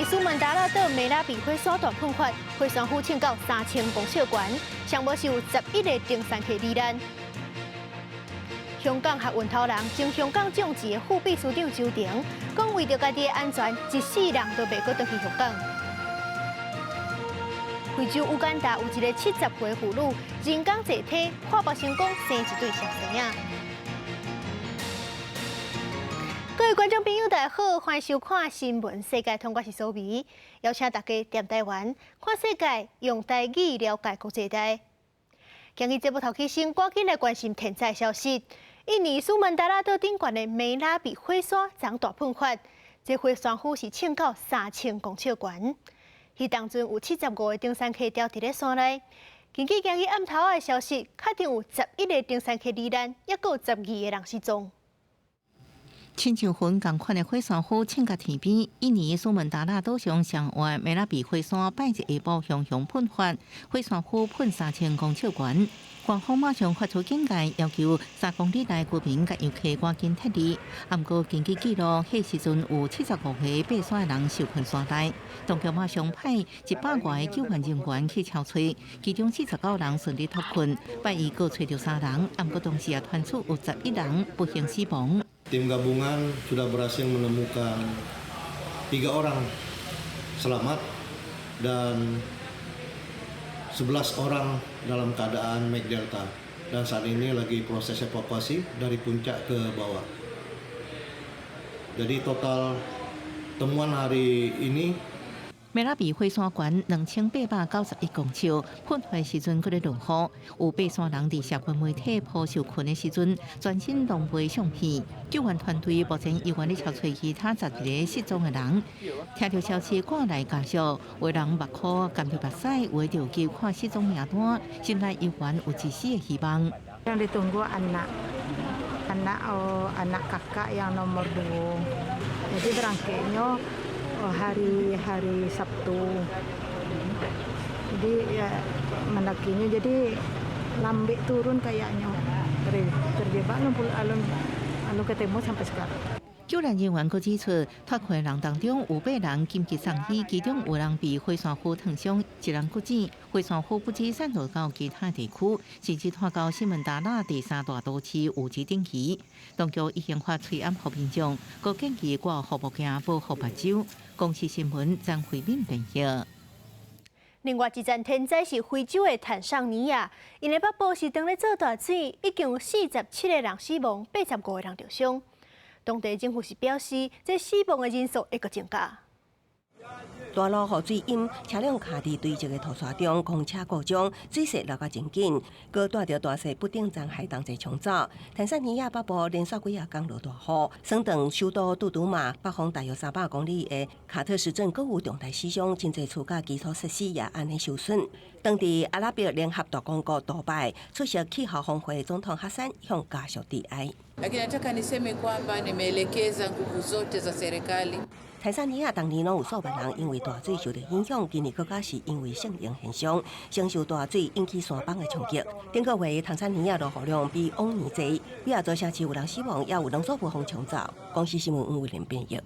蘇門答臘島梅拉比火山大噴發，火山灰衝到3000公尺懸，上無是有11個登山客罹難。香港學運頭人前香港眾志的副秘書長周庭，講為著家己的安全，一世人都袂閣轉去香港。非洲烏干達有一个70歲婦女，人工坐梯跨步成功生一對雙生仔。各位觀眾朋友，大家好，歡迎收看《新聞世界通》，我是蘇眉，邀請大家踮台灣看世界，用台語了解國際大。今日節目頭起先，趕緊來關心天災消息。印尼蘇門答臘島頂懸的梅拉比火山昨大噴發，這火山灰是衝到3000公尺懸。彼當陣有75個登山客牢佇咧山內。根據今日暗頭的消息，確定有11個登山客罹難，抑閣有12個人失蹤。親像雲仝款的火山灰衝共天邊，印尼蘇門答臘島上上懸梅拉比火山拜日下晡熊熊噴發，火山灰噴3000公尺懸。官方馬上發出警戒，要求3公里內居民佮遊客趕緊撤離。毋過根據記錄，彼時陣有75個爬山的人受困山內。當局馬上派100外個救援人員去搜揣，其中49人順利脫困，拜二閣揣著三人，毋過同時也傳出有11人不幸死亡。 Tim gabungan sudah berhasil menemukan tiga orang selamat dan 11 orang dalam keadaan Mag Delta dan saat ini lagi proses evakuasi dari puncak ke bawah. Jadi total temuan hari ini 梅拉比火山懸2891公尺，噴發時陣閣咧落雨，有爬山人佇社群媒體 po 受困的時陣，全身狼狽相片。救援團隊目前猶原咧搜揣其他12個失蹤的人。聽著消息趕來家屬，有人目箍含著目屎，有的著急看失蹤名單，心內猶原有一絲的希望。 Yang ditunggu anak, anak oh, anak kakak yang nomor dua. Jadi berangkatnya oh, hari hari Sabtu. Jadi ya mendakinya jadi lambe turun kayaknya. Terjebak belum belum ketemu sampai sekarang. 救援人員閣指出，脫困的人當中有八人緊急送醫，其中有人被火山灰燙傷，一人骨折。火山灰不止散落到其他地區，甚至拖到西門答臘第三大都市烏吉頂去。當局已經發催暗予民眾，閣建議掛護目鏡保護目睭。公視新聞張惠敏編譯。另外一件天災是非洲的坦桑尼亞，𪜶的北部是當咧做大水，已經有47個人死亡，85個人著傷。當地政府是表示，這死亡的人數會閣增加。大落雨水淹，車輛卡佇堆積的土沙中，公車故障，水勢落甲真緊，閣帶著大雪不定殘骸同齊沖走。坦桑尼亞北部連續幾仔工落大雨，省頓首都杜都馬北方大約300公里的卡特斯鎮閣有重大死傷，真濟厝佮基礎設施也按呢受損。當地阿拉伯聯合大公國杜拜出席氣候峰會，總統哈桑向家屬致哀。 Lakini nataka niseme kwamba nimeelekeza nguvu zote za serikali. 坦桑尼亞逐年攏有數萬人因為大水受著影響，今年閣較是因為聖嬰現象，承受大水引起山崩的衝擊。頂個月坦桑尼亞落雨量比往年濟，幾仔座城市有人死亡，也有農作物予沖走。公視新聞黃偉玲編譯。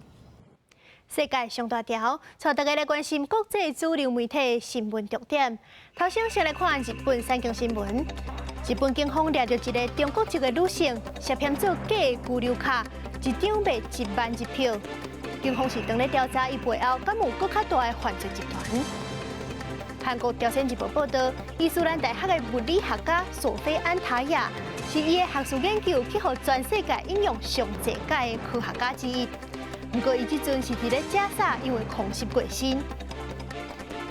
世界上大條，帶大家來關心國際主流媒體新聞重點。頭先先來看日本產經新聞。日本警方掠著一个中國籍的女性，涉嫌做假居留卡，一張賣1萬日票。警方是當咧調查伊背後，敢有閣較大的犯罪集團。韓國朝鮮日報報導，伊斯蘭大學的物理學家索菲安塔亞，是伊的學術研究去予全世界引用上濟屆的科學家之一。毋過，伊這陣是佇咧加沙，因為空襲過身。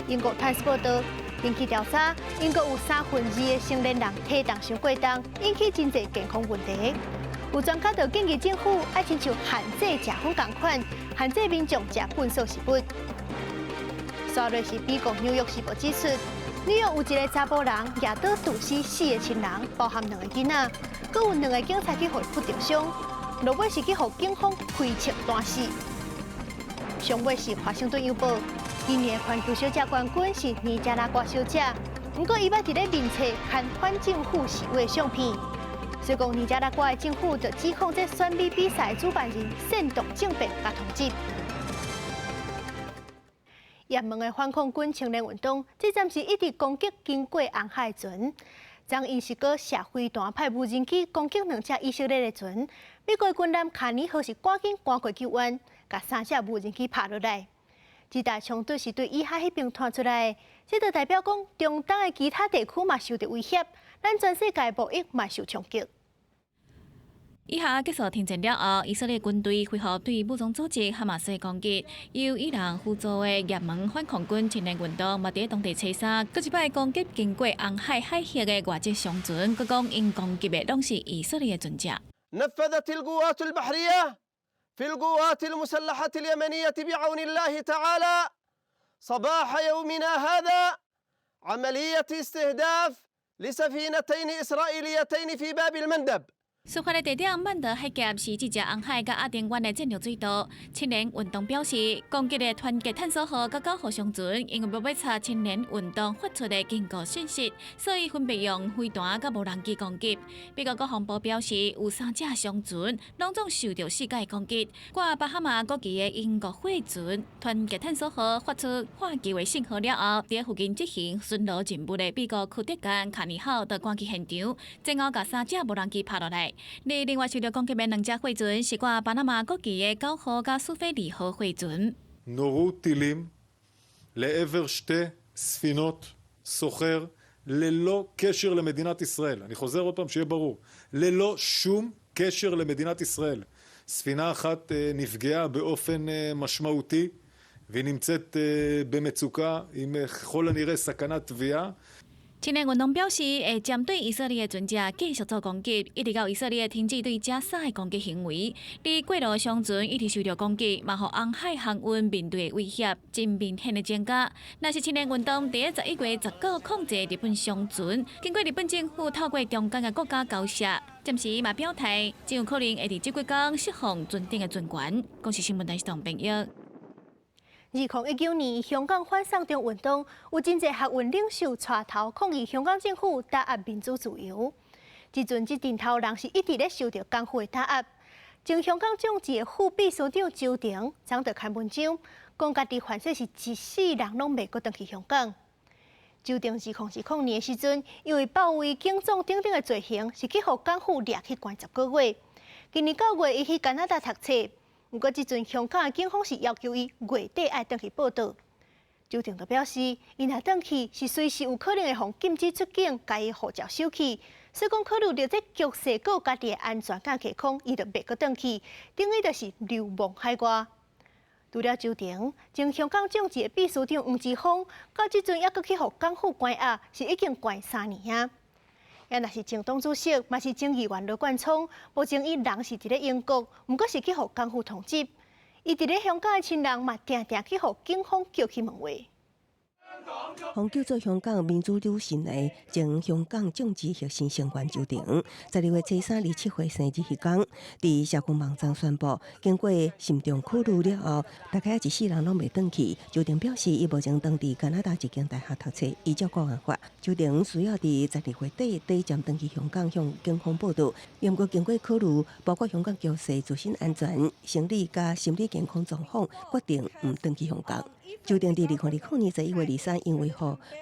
英國泰斯報導，根據調查，英國有2/3的成年人體重傷過重，引起真濟健康問題。有專家就建議政府愛親像限制食薰仝款，限制民眾食糞埽食物。煞落是美國紐約時報指出，紐約有一个查埔人舉刀毒死四个親人，包含兩个囡仔，閣有兩个警察去予伊撲著傷，落尾是去予警方開槍彈死。上尾是華盛頓郵報，今年的環球小姐冠軍是尼加拉瓜小姐，毋過伊捌佇咧面冊刊反政府示威相片，所以講尼加拉瓜的政府就指控這選美比賽主辦人煽動政變佮通緝。也門的反抗軍青年運動，這陣時一直攻擊經過紅海的船，昨𪜶是閣射飛彈派無人機攻擊兩隻以色列的船。美國軍艦卡尼號是趕緊趕過救援，共三隻無人機拍落來。這大衝突是對以哈彼邊傳出來的，這就代表講中東的其他地區嘛受著威脅，咱全世界貿易嘛受衝擊。以哈結束停戰了後，以色列軍隊恢復對武裝組織哈馬斯的攻擊。由伊朗輔助的也門反抗軍青年運動嘛，佇當地初三，閣一擺攻擊經過紅海海峽的外籍商船，閣講𪜶攻擊的攏是以色列的船隻。 نفذت القوات البحرية في القوات المسلحة اليمنية بعون الله تعالى صباح يومنا هذا عملية استهداف لسفينتين إسرائيليتين في باب المندب。事發的地點曼德海峽是這隻紅海佮亞丁灣的戰略水道。青年運動表示，攻擊的團結探索號佮九號商船，因為無欲插青年運動發出的警告訊息，所以分別用飛彈佮無人機攻擊。美國國防部表示，有三隻商船攏總受著四架攻擊。掛巴哈馬國旗的英國貨船團結探索號發出喝救的信號了後，佇附近執行巡邏任務的美國駆逐艦卡尼號就趕去現場，最後共三隻無人機拍落來。另另外受著攻擊的兩隻貨船是掛巴拿馬國旗的九號佮蘇菲利號貨船。 נורו טילים לעבר שתי ספינות סוחר ללא קשר למדינת ישראל. אני חוזר עוד פעם שיהיה ברור, ללא שום קשר למדינת ישראל. ספינה אחת נפגעה באופן משמעותי והיא נמצאת במצוקה עם ככל הנראה סכנת טביעה. 青年運動表示，會針對以色列的船隻繼續做攻擊，一直到以色列停止對加沙的攻擊行為。而過路商船一直受著攻擊，嘛予紅海航運面對的威脅真明顯的增加。若是青年運動佇11月19控制日本商船，經過日本政府透過中間的國家交涉，暫時嘛表態，真有可能會佇這幾工釋放船頂的船員。公視新聞台是董朋友。2019年，香港反送中運動有真濟學運領袖帶頭抗議香港政府打壓民主自由。這陣這陣頭人是一直咧受著港府的打壓。前香港眾志的副秘書長周庭，昨就刊文章，講家己凡勢是一世人攏袂閣轉去香港。周庭2020年的時陣，因為包圍警總等等的罪行，是去予港府掠去關10個月。今年9月，伊去加拿大讀冊。毋過，這陣香港的警方是要求伊月底愛轉去報到。周庭就表示，伊若轉去是隨時有可能會予禁止出境，共伊護照收去。所以講考慮著這局勢，閣有家己的安全佮健康，伊就袂閣轉去，等於就是流亡海外。除了周庭，前香港眾志的秘書長黃之鋒，到這陣猶閣去予港府關押，是已經關3年啊。也若是前黨主席，嘛是前議員羅冠聰，目前伊人是佇咧英國，毋過是去予港府通緝。伊佇咧香港的親人嘛，定定去予警方叫去問話。予叫做香港民主女神的前香港眾志核心成員周庭，12月初三27歲生日彼工，佇社群網站宣布，經過慎重考慮了後，大概一世人攏袂轉去。周庭表示，伊目前當佇加拿大一間大學讀冊，依照國安法，周庭需要佇12月底短暫轉去香港向警方報到。毋過經過考慮，包括香港局勢、自身安全、生理佮心理健康狀況，決定毋轉去香港。周庭佇2020年11月23，因為予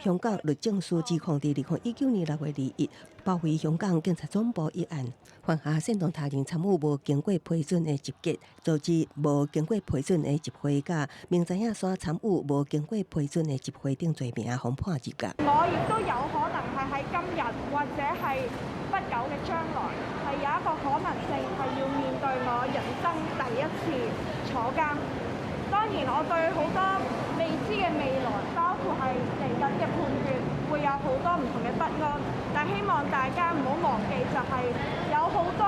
香港律政司指控，佇2019年6月21，包圍香港警察總部一案，犯下煽動他人參與無經過批准的集結、組織無經過批准的集會，佮明知影山參與無經過批准的集會等罪名，予判入獄。我亦都有可能係喺今日或者係不久嘅將來，係有一個可能性係要面對我人生第一次坐監。當然，我對好多未知嘅未來，包括係嚟緊嘅判決，會有好多唔同嘅不安。但希望大家唔好忘記，就係有好多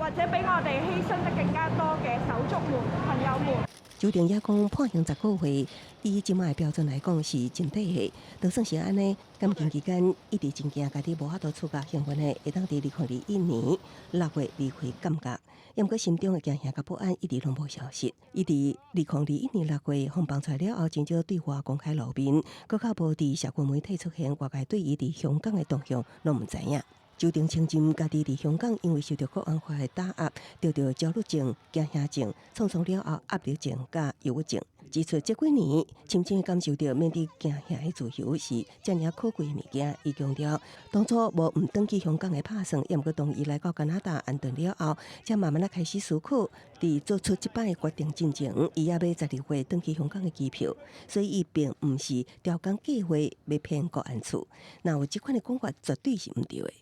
或者比我哋犧牲得更加多嘅手足們、朋友們。周庭也講判刑10個月，以這擺的標準來講是真短的。就算是按呢，監禁期間一直真驚家己無法度出獄，幸運的會當佇2021年6月離開監獄。毋過心中的驚嚇佮不安一直攏無消失。伊佇2021年6月放放出來了後，真少對外公開露面，閣較無佇社群媒體出現，外界對伊佇香港的動向攏毋知影。周庭承認家己佇香港因為受著國安法的打壓，得著焦慮症、驚嚇症、創傷了後壓力症佮憂鬱症。指出，這幾年深深感受著免得驚嚇的自由是遮爾可貴的物件。伊強調，當初無毋轉去香港的拍算，也毋過當伊來到加拿大安頓了後，才慢慢仔開始思考，佇做出這擺決定進前，伊猶買12月轉去香港的機票，所以伊並毋是調工計劃欲騙國安處。若有這款的講法，絕對是毋對的。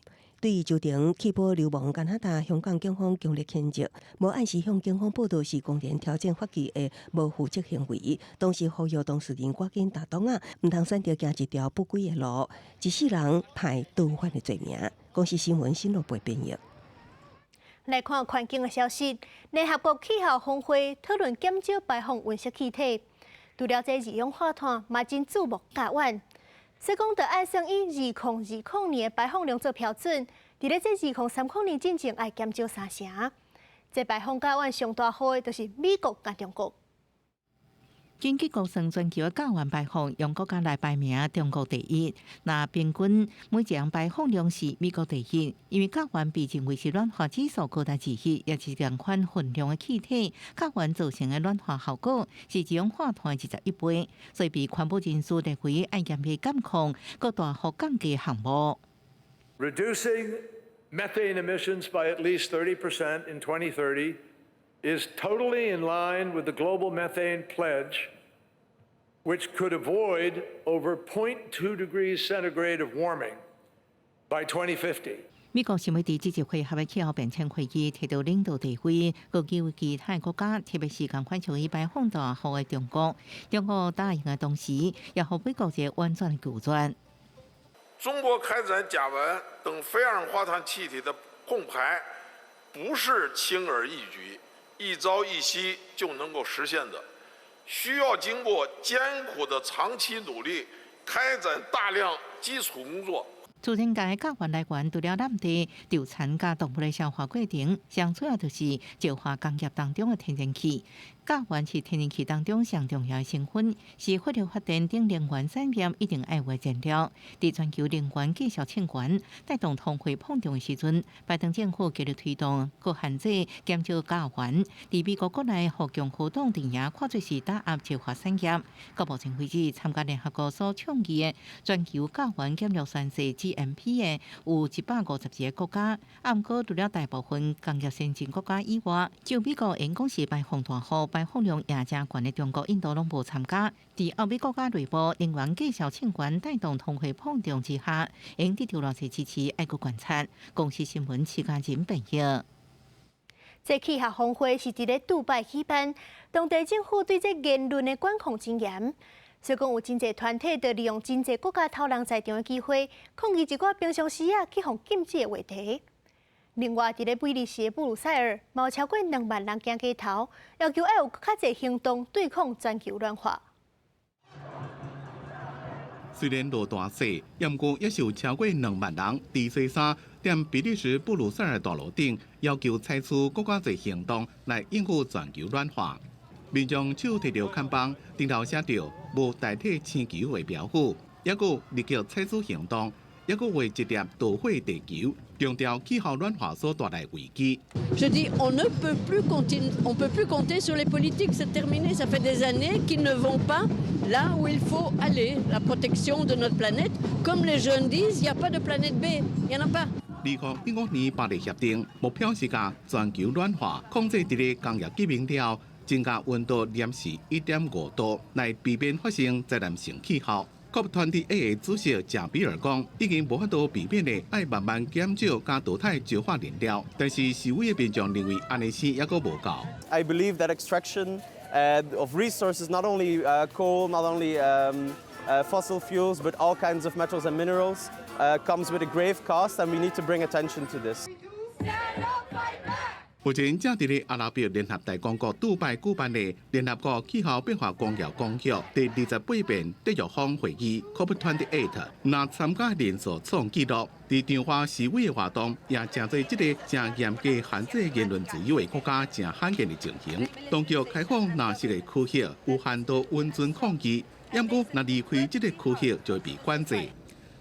對於周庭棄保流亡加拿大，香港警方強烈譴責，無按時向警方報到是公然挑戰法紀的無負責行為。同時呼籲當事人趕緊打檔仔，毋通選擇行一條不歸的路，一世人歹倒反的罪名。公視新聞新羅貝編譯。來看環境的消息，聯合國氣候峰會討論減少排放溫室氣體，除了這二氧化碳，嘛真矚目甲烷。所以講，著愛算以2020年的排放量做標準，佇咧這2030年進前愛減少三成。這排放甲烷上大戶的，就是美國佮中國。根據估算，全球的甲烷排放用國家來排名，中國第一。若平均每一人排放量是美國第一，因為甲烷被認為是暖化指數高達之一，也是仝款分量的氣體。甲烷造成的暖化效果是二氧化碳的21倍，所以被環保人士認為愛嚴格監控，閣大幅降低項目。 Reducing methane emissions by at least 30% in 2030 is totally in line with the global methane pledge, which could avoid over 0.2 degrees centigrade of warming by 2050. 美國想欲佇這一回合的氣候變遷會議提到領導地位，閣有其他國家，特別是仝款屬於排放大戶的中國，中國答應的同時，也予美國一個婉轉的拒絕。中國開展甲烷等非二氧化碳氣體的控排，不是輕而易舉、一朝一夕就能夠實現的，需要經過艱苦的長期努力，開展大量基礎工作。自然界甲烷來源除了濫地、畜田佮動物的消化過程，上主要就是石化工業當中的天然氣。甲烷是天然氣當中上重要的成分，是火力發電等能源產業一定愛有的燃料。佇全球能源價數衝懸，帶動通貨膨脹的時陣，拜登政府極力推動閣限制減少甲烷。佇美國國內，予共和黨陣營看做是打壓石化產業。到目前為止，參加聯合國所倡議的全球甲烷減量宣誓 GMP 的有152個國家，啊，毋過除了大部分工業先進國家以外，只有美國因講是排放大戶，排放量也誠懸的中國、印度攏無參加。佇歐美國家內部，能源價數衝懸帶動通貨膨脹之下，會得著偌濟支持，愛閣觀察。公視新聞徐嘉仁編譯。這氣候峰會是佇咧杜拜舉辦，當地政府對這言論的管控真嚴。所以講有真濟團體就利用真濟國家頭人在場的機會，抗議一寡平常時仔去予禁止的話題。另外，佇咧比利時的布魯塞爾，嘛有超過2萬人行街頭，要求愛有較濟行動對抗全球暖化。雖然落大雪，毋過猶是有超過2萬人佇西三踮比利時布魯塞爾大路頂，要求採取閣較濟行動來應付全球暖化。民眾手提著看板，頂頭寫著“無代替星球”的標語，猶閣立刻採取行動，猶閣畫一粒導火地球，強調氣候暖化所帶來危機。 Je dis, on ne peut plus continuer, on peut plus compter sur les politiques, c'est terminé. Ça fait des années qu'ils ne vont pas là où il faut aller, la protection de notre planète. Comme les jeunes disent, il n'y a pas de planète B, il n'y en a pas. 2015年巴黎協定目標是共全球暖化控制佇咧工業革命了後，增加溫度攝氏1.5度，來避免發生災難性氣候。COP28的主席賈比爾講，已經無法度避免的，愛慢慢減少佮淘汰石化燃料。但是示威的民眾認為，按呢生猶閣無夠。 I believe that extraction of resources, not only coal, not only fossil fuels, but all kinds of metals and minerals, comes with a grave cost, and we need to bring attention to this. 目前正佇咧阿拉伯聯合大公國杜拜舉辦的聯合國氣候變化公約公約第28遍締約方會議 COP28，若參加人數創紀錄，佇彰化示威的活動也成做這个誠嚴格限制言論自由的國家誠罕見的情形。當局開放藍色的區域，有限度允准抗議，毋過若離開這个區域就會被管制。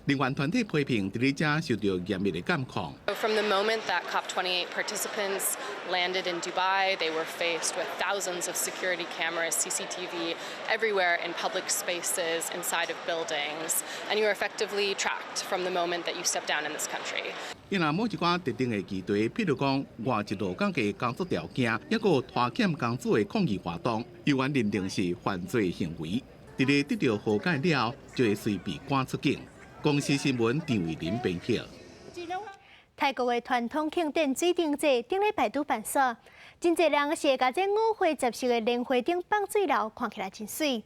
人權團體批評佇咧遮受著嚴密的監控。 From the moment that COP28 participants landed in Dubai, they were faced with thousands of security cameras, CCTV everywhere in public spaces, inside of buildings, and you are effectively tracked from the moment that you step down in this country. 伊若某一寡特定的議題，譬如講外籍勞工的工作條件，抑閣有拖欠工資的抗議活動，猶原認定是犯罪行為。佇咧得著和解了後，就會隨被趕出境。公視新聞張慧琳編輯。泰國的傳統慶典水燈節頂禮拜拄辦煞，真濟人是會共這五花十色的蓮花燈放水流，看起來真媠。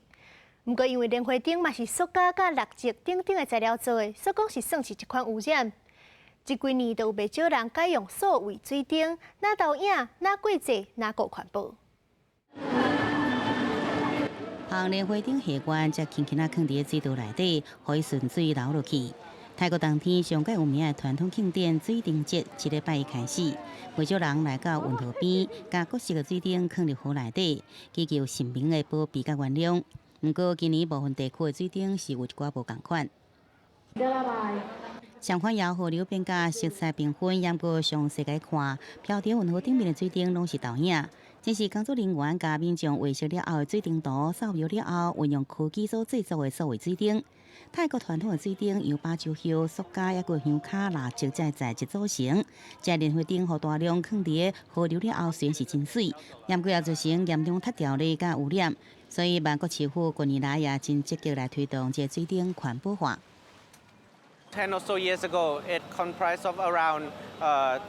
毋過因為蓮花燈嘛是塑膠佮蠟燭等等的材料做的，所以講是算是一款污染。這幾年都有袂少人改用數位水燈，若投影，若過節，若閣環保。紅蓮花燈下懸，才輕輕仔囥佇水道內底，予伊順水流落去。泰國冬天上蓋有名的傳統慶典水燈節，這禮拜一開始，袂少人來到運河邊，共各色的水燈囥佇河內底，祈求神明的保庇佮原諒。毋過今年部分地區的水燈是有一寡無仝款。相反，沿河流變甲色彩繽紛，毋過詳細來看，飄佇運河頂面的水燈攏是投影。這是工作人員共民眾畫成了後的水燈圖，掃描了後，運用科技所製作的數位水燈。泰國傳統的水燈由芭蕉葉、塑膠抑閣香跤、蠟燭這材質組成。這蓮花燈予大量囥佇河流了後，雖然是真媠，毋過也造成嚴重塌掉的佮污染。所以曼谷市府近年來也真積極來推動這水燈環保化。 10 or so years ago, it comprised of around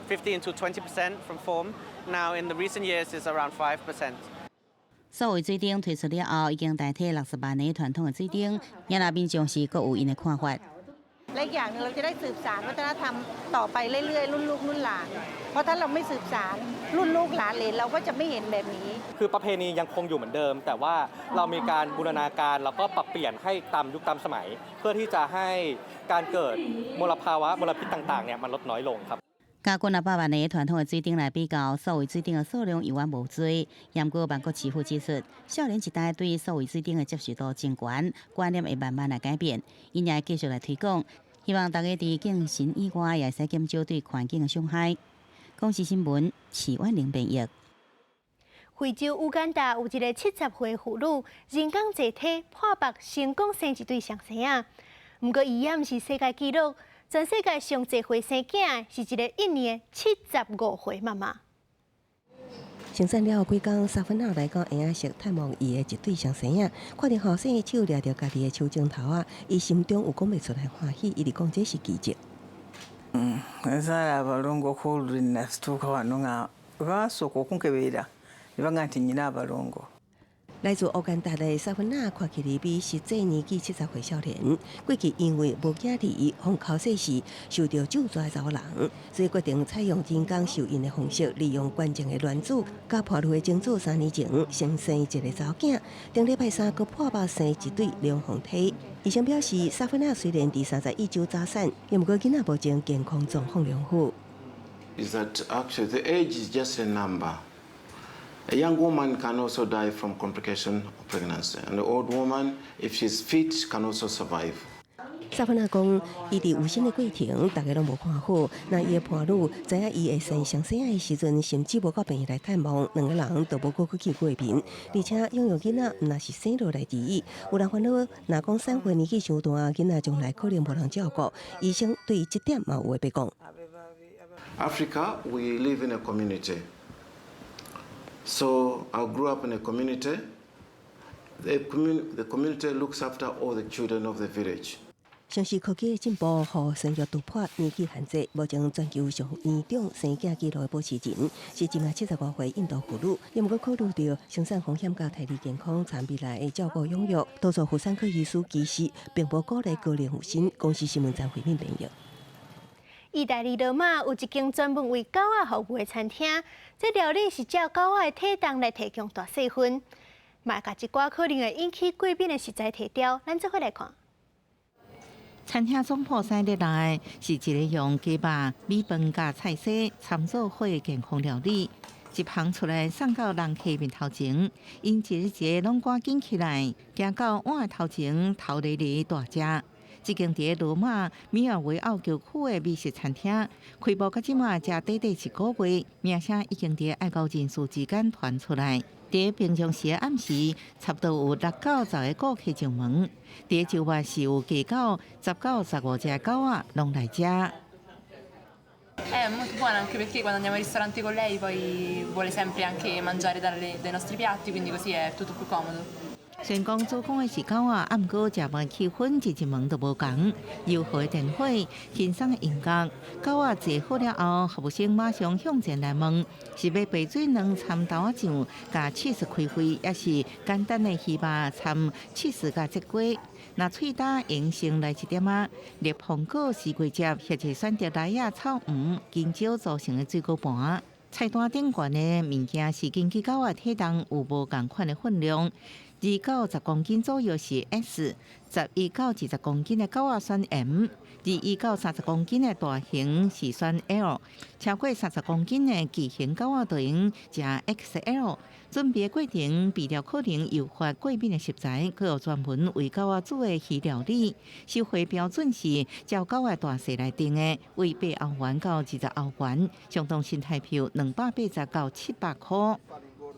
15 to 20% from foam. Now, in the recent years, it's around 5%. 數位水燈推出了後，已經代替60萬个傳統的水燈，也若民眾是閣有𪜶的看法。 และอีกอย่างหนึ่งเราจะได้สืบสานวัฒนธรรมต่อไปเรื่อยๆรุ่นลูกรุ่นหลาน เพราะถ้าเราไม่สืบสานรุ่นลูกหลานเหลนเราก็จะไม่เห็นแบบนี้ คือประเพณียังคงอยู่เหมือนเดิม แต่ว่าเรามีการบูรณาการแล้วก็ปรับเปลี่ยนให้ตามยุคตามสมัย เพื่อที่จะให้การเกิดมลภาวะมลพิษต่างๆเนี่ยมันลดน้อยลงครับ佮幾若百萬个傳統的水燈來比較，數位水燈的數量猶原無濟。毋過曼谷市府指出，少年一代對數位水燈的接受度真懸，觀念會慢慢來改變，𪜶也會繼續來推廣，希望大家佇敬神以外，也會使減少對環境的傷害。公視新聞，徐婉玲編譯。非洲烏干達有一个70歲婦女，人工坐梯破腹成功生一對雙生仔。毋過伊也毋是世界紀錄，全世界上濟歲生囝的是一个印尼的75歲媽媽。生產了後幾工，沙芬娜來到嬰仔室探望伊的一對雙生仔，看著後生的手掠著家己的手指頭仔，伊心中有講袂出來歡喜，伊直講這是奇蹟。 Nazaala abalongo ku olwo nasituuka wano nga baasooka okunkebera ne bagamba nti nnina abalongo. 來自烏干達的沙芬娜看起來比實際年紀70歲少年。過去因為無囝兒，予剾洗時受著咒詛的查某人，所以決定採用人工受孕的方式，利用捐贈的卵子佮伴侶的精子3年前先生一个查某囝。頂禮拜三閣破腹生一對龍鳳胎。醫生表示，沙芬娜雖然佇31週早產，毋過囡仔目前健康狀況良好。 Is that actually the age is just a number. A young woman can also die from complication of pregnancy, and the old woman, if she's fit, can also survive. 薩芬娜講，伊佇有身的過程，大家攏無看好。那伊的伴侶知影伊會生雙生仔的時陣，甚至無到病院來探望，兩個人都無閣去見過面。而且養育囡仔毋若是生落來而已，有人煩惱，若講產婦年紀傷大，囡仔將來可能無人照顧。醫生對這點嘛有話欲講。 Africa, we live in a community. So I grew up in a community. The community looks after all the children of the village. 相信科技的進步，予生育突破年紀限制，目前全球上年長生囝紀錄的保持人是這馬75歲印度婦女。毋過考慮著生產風險佮胎兒健康，參未來的照顧養育，多數婦產科醫師其實並無鼓勵高齡妊娠。公視新聞張慧敏編譯。意大利羅馬有一間專門為狗仔服務的餐廳，這料理是照狗仔的體重來提供大細份，嘛共一寡可能會引起過敏的食材提掉。咱做伙來看。餐廳總鋪西熱來是一個用雞肉、米飯佮菜絲摻做伙的健康料理，一捧出來送到人客面頭前，𪜶一个一个攏趕緊起來，行到碗的頭前，頭犁犁大食。這間佇羅馬米爾維奧舊區的美食餐廳，開幕到這馬才短短一個月，名聲已經佇愛國人士之間傳出來。佇平常時的暗時，差不多有六到十个顧客上門。佇晝晚是有加到十到十五隻狗仔攏來食。 È molto buona anche perché quando andiamo al ristorante con lei poi vuole sempre anche mangiare dai nostri piatti, quindi così è tutto più comodo. 雖然講主講的是狗仔，毋過食飯氣氛一入門就無仝。柔和的燈火，輕鬆的音樂，狗仔坐好了後，服務生馬上向前來問：是欲白水卵摻豆仔醬，共起司開胃，抑是簡單的魚肉摻起司佮節瓜？若喙焦會先來一點仔熱蘋果西瓜汁，或者選擇梨仔、草黃、香蕉組成的水果盤。菜單頂懸的物件是根據狗仔體重有無仝款的分量。二到十公斤左右是 S，11到20公斤的狗仔選 M，21到30公斤的大型是選 L，超過三十公斤的巨型狗仔就用食 XL。準備過程避掉可能誘發過敏的食材，閣有專門為狗仔煮的魚料理。收費標準是照狗仔大細來定的，為八歐元到二十歐元，相當新台幣280到700箍。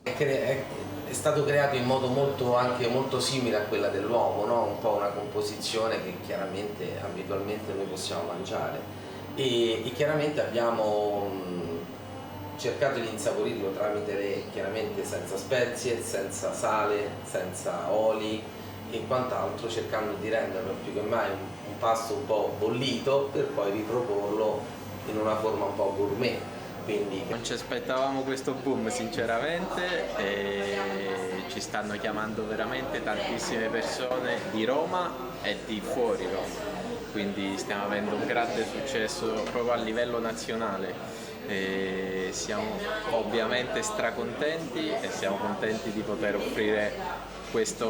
È stato creato in modo molto, anche molto simile a quella dell'uomo, no? Un po' una composizione che chiaramente abitualmente noi possiamo mangiare e chiaramente abbiamo cercato di insaporirlo tramite le, chiaramente senza spezie, senza sale, senza oli e quant'altro, cercando di renderlo più che mai un pasto un po' bollito per poi riproporlo in una forma un po' gourmet. Quindi. Non ci aspettavamo questo boom sinceramente e ci stanno chiamando veramente tantissime persone di Roma e di fuori Roma, quindi stiamo avendo un grande successo proprio a livello nazionale e siamo ovviamente stracontenti e siamo contenti di poter offrire questa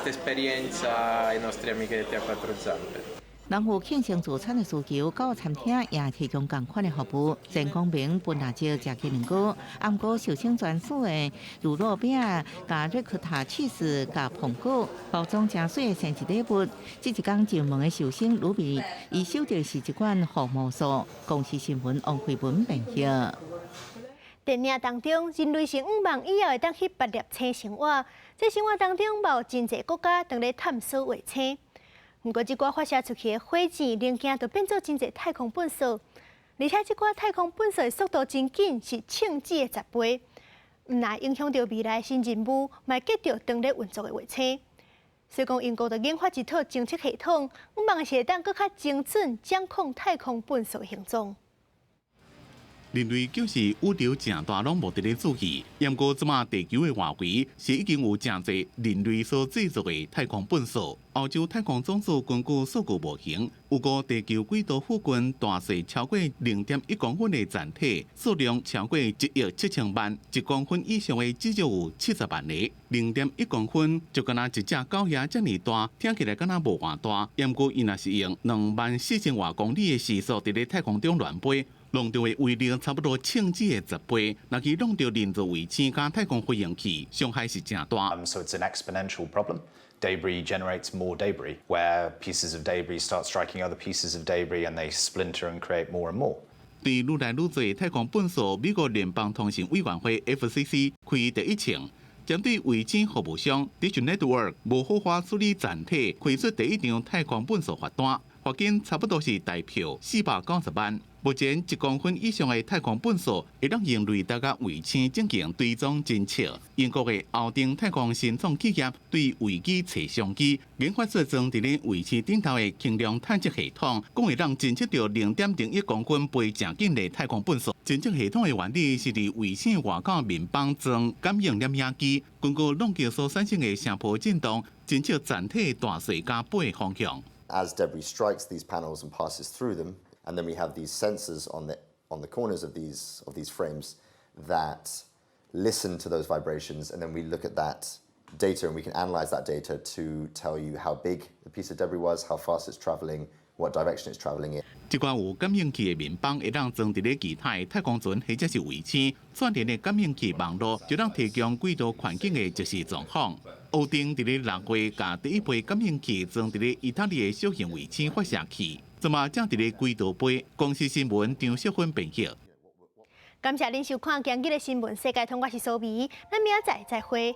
esperienza ai nostri amichetti a quattro zampe. 人有慶生聚餐的需求，狗餐廳也提供仝款的服務。全講明分辣椒食雞卵糕，毋過壽星專屬的乳酪餅、佮瑞克塔起司、佮蘋果，包裝誠媠的生日禮物。這一工上門的壽星魯比，伊收著是一罐福魔素。公視新聞王慧文編譯。電影當中，人類是向望以後會當去別粒星生活。這生活當中，有真濟國家當咧探索衛星。毋過，這寡發射出去的火箭零件，就變做真濟太空糞埽。而且，這寡太空糞埽的速度真緊，是銃子的十倍。毋但影響著未來新任務，嘛會擊著當咧運作的衛星。所以講，英國就研發一套偵測系統，向望是會當閣較精準掌控太空糞埽的行蹤。人類就是宇宙誠大，攏無佇咧注意。毋過這馬地球的外圍是已經有誠濟人類所製造的太空糞埽。歐洲太空總署根據數據模型，預估地球軌道附近大細超過0.1公分的殘體數量超過1億7千萬，1公分以上的至少有70萬個。0.1公分就敢若一隻狗仔遮爾大，聽起來敢若無偌大。毋過伊若是用24,000外公里的時速佇咧太空中亂飛。弄著的威力差不多銃子的十倍，若去弄著人造衛星佮太空飛行器，傷害是誠大。 So it's an exponential problem. Debris generates more debris, where pieces of debris start striking other pieces of debris and they splinter and create more and more. 對愈來愈濟太空糞埽，美國聯邦通訊委員會 FCC 開第一槍，針對衛星服務商 Dish Network 無好好處理殘體，開出第一張太空糞埽罰單，罰金差不多是台票490萬。目前一公分以上的太空糞埽會當用雷達佮衛星進行追蹤偵測。英國的甌定太空新創企業對危機揣商機，研發出裝佇咧衛星頂頭的輕量探測系統，講會當偵測著0.01公分飛誠緊的太空糞埽。偵測系統的原理是佇衛星外口面板裝感應攝影機，根據撞擊所產生的聲波震動，偵測殘體大細佮飛方向。 As debris strikes these panels and passes through them, and then we have these sensors on the corners of these frames that listen to those vibrations, and then we look at that data and we can analyze that data to tell you how big the piece of debris was, how fast it's traveling, what direction it's traveling in. 這款有感應器的眠枋會當裝佇咧其他的太空船或者是衛星，串聯的感應器網路就能提供軌道環境的即時狀況。烏丁佇咧6月共第一批感應器裝佇咧意大利的小型衛星發射器，這馬正佇咧軌道飛。公視新聞張淑芬編譯。感謝恁收看今日的新聞世界通，我是蘇美，咱明仔載再會。